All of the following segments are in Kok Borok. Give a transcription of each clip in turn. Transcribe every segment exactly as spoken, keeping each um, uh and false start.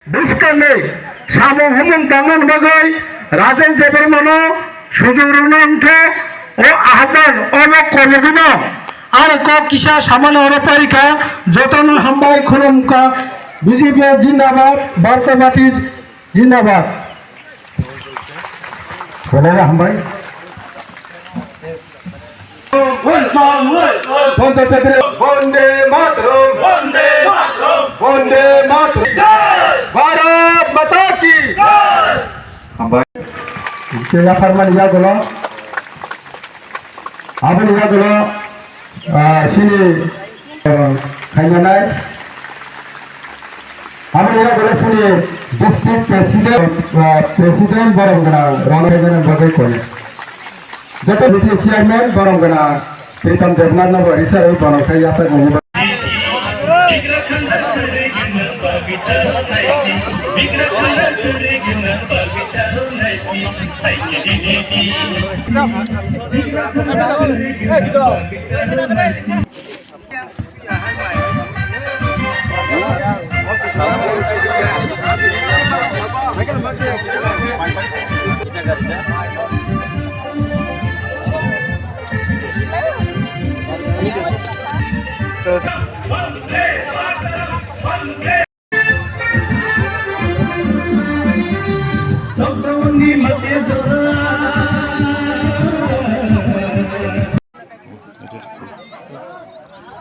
Bwskangni samung humung tangna bagwi Rajesh Debbarmano sujurwno wngkhe o ahokman obo kologwino. Ani kok kisa samano oro parikha, jotono hambai khulumkha, B J P jindabad, Bharatiya Jindabad. Kolera hambai. Bondhe Mataram! Bondhe Mataram! Bondhe Mataram! Bharat Mata ki! Hambai. Khe yapharmani yagulo, aboni yagulo, ah, sini, ah, khainanai. Aboni yagulo sini district president, ah, president borom gwnang, Rono President bagwi koi. Joto B P chairman borom gwnang Pritam Debnath no bo Iswar wi bono khai yasa gwnangwi.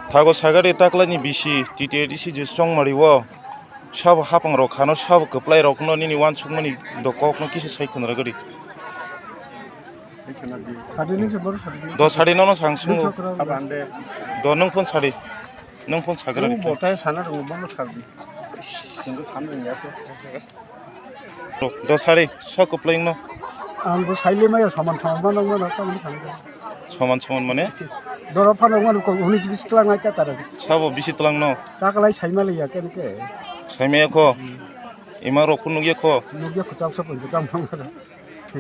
Thago sagari taklaini bisi T T A D C je chongmari o sabo hapang rok khano sabo kwplai rokno nini uansukmani do kokno kisa sai khunra gari. Sadi ni se boru sadi ni. Do sadi nono sang sungo. Abande. Do nung phone sadi. Nung phone sagra ni. Botai sana rung bono sadi. Sunggu sana rung ya. Do sari, so kwplai wngno. Ang bo saile maya saman saman ma nang ma nang tamo sani. Saman saman mane? Doro phano mano ko huni bisi tlang nai ta tara. Sabo bisi tlang no. Ta kalai saima le ya ken ke. Saima ya kho. Ima rok phun nugya kho. Nugya kho tak sa pun kam nang.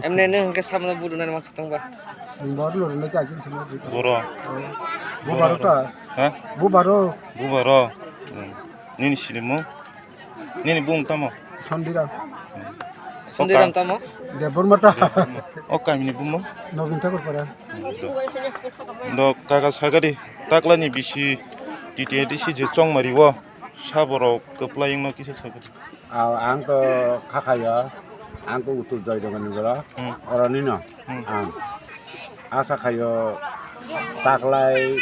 Emne ne hingke samno buru nani masuk tong ba. Boro lo ne ka kin thimo. Boro. Bu baro ta. Ha? Bu baro. Bu baro. Hmm. Nini sini mo? Nini bung tamo? Sondiram. Sondiram tamo? Debbarma ta. O kamini bung mo? Nobin Thakur para. Do kaga sagari taklani bisi T T A D C je chongmari o saborok kwplai wngno kisa sagari. Ang to khakhayo, ang to utul joy dongani boro, hmm, oroni no, hmm, ang asa khayo taklai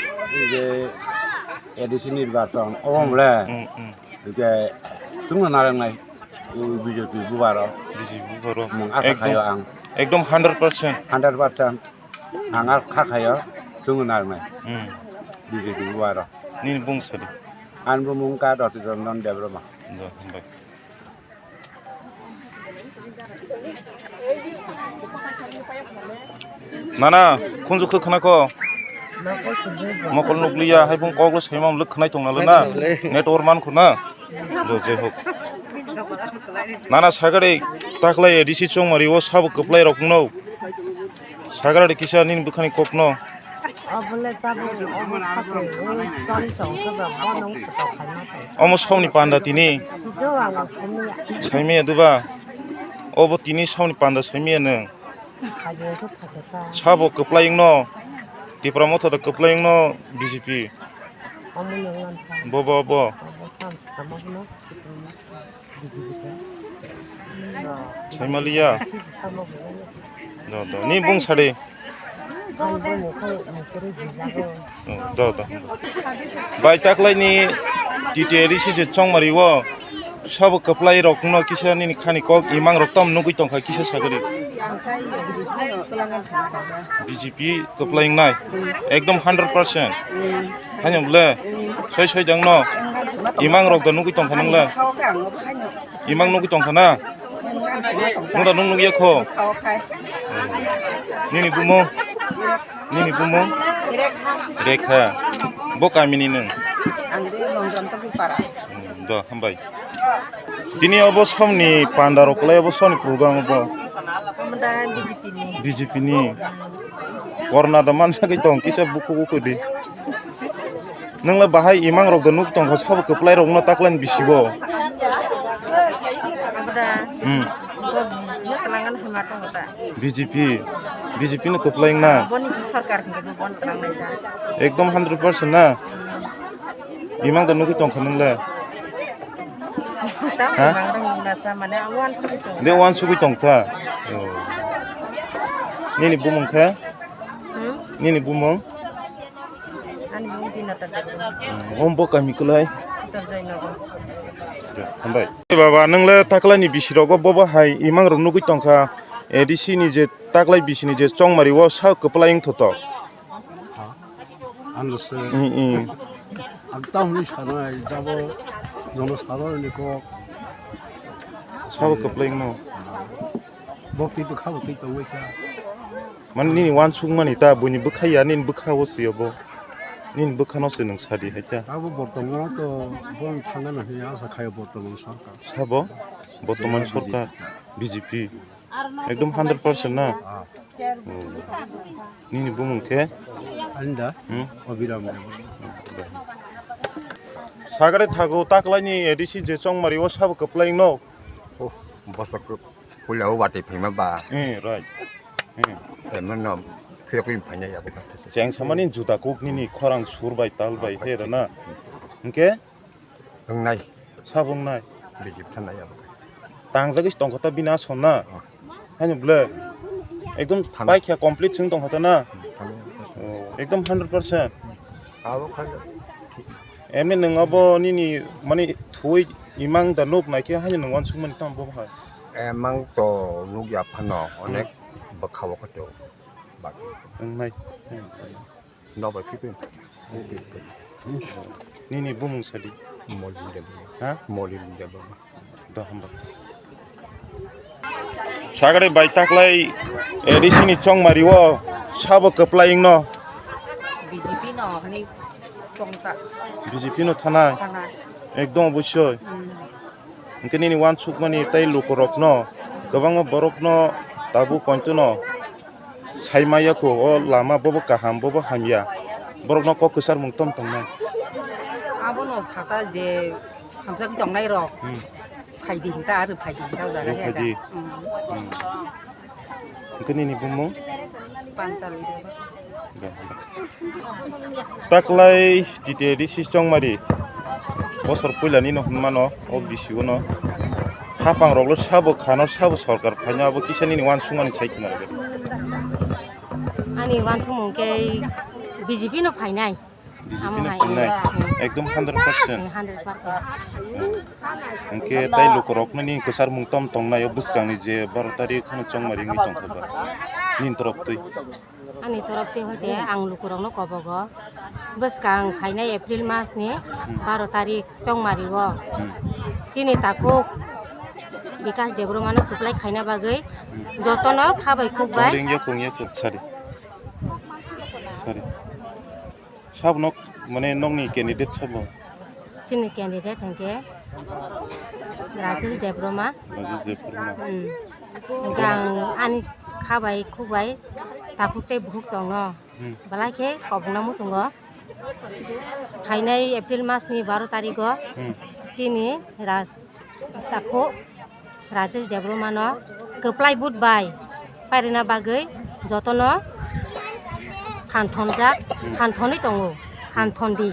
je A D C nirbachon obo mole. Hmm, hmm. Hingke chwngno nalengnai, o B J P bubaro. B J P bubaro. Mung asa ekdom, khayo ang. Ekdom hundred percent. Hundred percent. Ang a kha khayo chwngno nalengnai. Hmm. B J P bubaro. Nini bung sadi? Ani bumung ka Roti Ranjan Debbarma. Do, hambai. Nana, khunju khe khna kho. Mokol nukliya, hai phung kok le saimam le khnai tong nalo na. Network man khuna. Do, jai hok. Nana sagari taklai A D C chongmari o sabo kwplai rok no. Sagari kisa nini bwkhani kok no. Abole tabuk omo sakhe, oi, choli tong khe ba, bono wngkha tong khaima tong. Omo songni panda tini. Sido ang saimanya. Saimanya duba. Obo tini songni panda saimanya nang. Khaide khe khaide ta. Sabo kwplai wngno. Tipra motha da kwplai wngno B J P. Omo nang wngkha. Bo, bo, bo. Obo tam sakha ma hwno. Saimaliya. Do, do. Ni bung sadi. Do, do. Bai taklai ni T T A D C je chongmari o sabo kwplai rok no kisa nini khani kok imang rok tam nugui tongkha kisa sagari. B J P kwplai wngnai. Ekdom hundred percent. Haino bole. Soi soi dang no. Imang rok da nugui tongkha nang le. Imang nugui tongkha na. Nung da nung nugya kho. Nini bumung. Nini bumung. Rekha. Bo kami ni nung. Ang de Nondoran to Bupara. Do, hambai. Tini obo somni panda rok kwlai obo somni program obo. Omo da B J P ni. B J P ni. Corona da manjagwi tong kisa bukhuk ukhudi. Nungla bahai imang rok da nuk tongkha sabo kwplai rok no taklani bisibo. Abra. Hmm. Bo, bo twlangan hima tongo ta. B J P, B J P no kwplai wngna. Boni si sarkar hingke bo bon twlang nai ta. Ekdom hundred percent na. Imang da nugwi tongkha nwngle. Ta Ha? Imang da nung nasa mane ang wan sugwi tong. De wan sugwi tongkha. Oh. Nini bumung khe? Hmm? Nini bumung? Ani bumung Dina Tarjak. Hmm, om bo kami kwlai? Tarjai nogo. Hambai. Baba, nwngle taklaini bisirogo bobo hai imang rok nugwi tongkha, A D C ni je taklai bisini je chongmari o sa kwplai wngthoto. Ano se. I, i. Ang tamo hinwi sanai, jabo jono salo ni kok. Sabo kwplai wngno. Bo twi to khabo twi tongwi kha. Mane nini wansukmani ta buini bwkha ya, nini bwkha o se obo. Nini bwkhano se nwng sadi hai ta. Abo bortoman to bo thangna hinwi asa khaio bortoman sarkar. Sabo? Bortoman sarkar, B J P. Ekdom hundred percent na? Ah. Hmm. Nini bumung khe? Ani da? Hmm? Abhiram Debbarma. Sagare thago taklaini A D C je chongmari o sabo kwplai no? Oh, bosok puila o watwi phaima ba. Eh, right. Eh. Emno no phiyok lim phaina ya bo. Cheng samani juta kuk nini khorang sur bai tal bai he da na. Hingke? Wngnai. Sabo wngnai? Bijip thanai abo. Tangjagwi tongkha ta bini asol na? Oh. Haino ble? Ekdom Thana. Paikha complete swng tongkha ta na? Thana. Oh, ekdom hundred percent? Abo kha. Emni nwng abo nini mani thuwi imang da nuk naikhe haino nwng wansukmani tamo bo hai? Emang to nukya phano onek bwkha o khato bak. Wngnai. Nobar kipe. Nini bumung sadi? Molin Debbarma. Ha? Molin Debbarma. Do hamba. Sagare bai taklai A D C ni chongmari o sabo kwplai wngno? B J P no hwnwi chongta. B J P no thanai? Thanai. Ekdom obosoi. Hmm. Hingke nini wansukmani tei lukurokno, kwbangma borokno tabuk pointono saimaya kho, o lama bobo kaham, bobo hamya. Borokno kok kwcharmung tom tongnai. Abono saka je hamjak tongnai rok. Hmm. Phaidi hinta, aro phaidi hinta o jaga. Aro he phaidi. Da. Hmm. Hmm. Hingke nini bumung? Panchali Debbarma. Taklai T T A D C chongmari bosor puila nino hwnmano o bisi o no hapang rok lo sabo khano sabo sorkar phaina abo kisa nini wansukmani sai khna rwgwi. Ani wansukmung khe B J P no phainai. B J P no phainai. Ekdom hundred percent. Hundred percent. Hingke tai lukurok nini kwcharmung tom tongnai o bwskangni je baro tarik khano chongmari wngwi tongkha ba nini torop twi. Ani torop twi hoite ang lukurokno kobogo. Bwskang phainai April mas ni baro tarik chongmari o. Hmm. Chini takhuk Bikash Debbarma no kwplai khaina bagwi jotono khabai khukbai. Tongding yakung yakung sari. Sari. Sabo nok, mane nokni candidate sabo? Chini candidate hingke Rajesh Debbarma. Rajesh Debbarma. Hmm. Hingke ang ani khabai khukbai takhuk tei bukhuk chongno. Hmm. Belai khe kobokna muchungo. Phainai April mas ni baro tarigo. Hmm. Chini Raj Takhu Rajesh Debbarma no kwplai vote bai pairina bagwi jotono thanthonjak, thanthonwi tongo, thanthon di.